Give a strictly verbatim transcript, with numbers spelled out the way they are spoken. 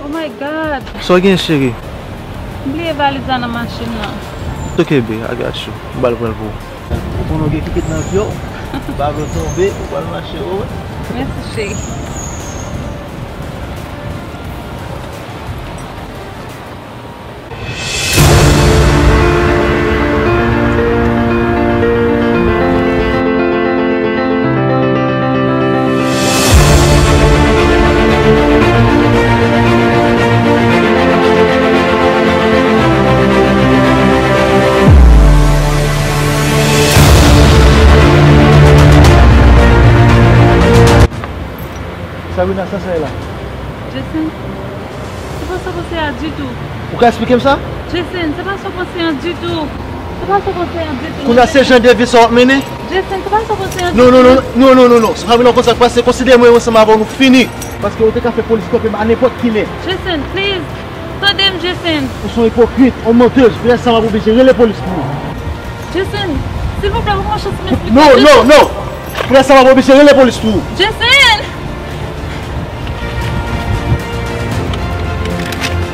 Oh my God! Sa w gen, cheri? M bliye valiz la nan machin nan. It's okay, babe, I got you. M pral pran l pou ou. Ou konnen w gen kikit nan pye w. Pa vle w tonbe, ou pral mache wo. Mèsi, cheri. Sabrina, sa sa ye la? Jason, se pa sa w panse a ditou. Ou ka eksplike m sa? Jason, se pa sa w panse a ditou. Se pa sa w panse a ditou. Kounye a se jan de vi sa w ap mennen? Jason, se pa sa w panse a ditou. Non, non, non, non, non, non, non. Sabrina, w konn sa k pase, konsidere mwen ansanm avè w, nou fini. Paske ou te ka fè polis stope m a nenpòt kilè. Jason, please. Tande m, Jason. Ou se yon ipokrit, yon mantèz. Pou lè sa m ap oblije rele polis pou ou. Jason, silvouplè, ban mwen chans m eksplike. Non, non, non. Pou lè sa m ap oblije rele polis pou ou. Jason!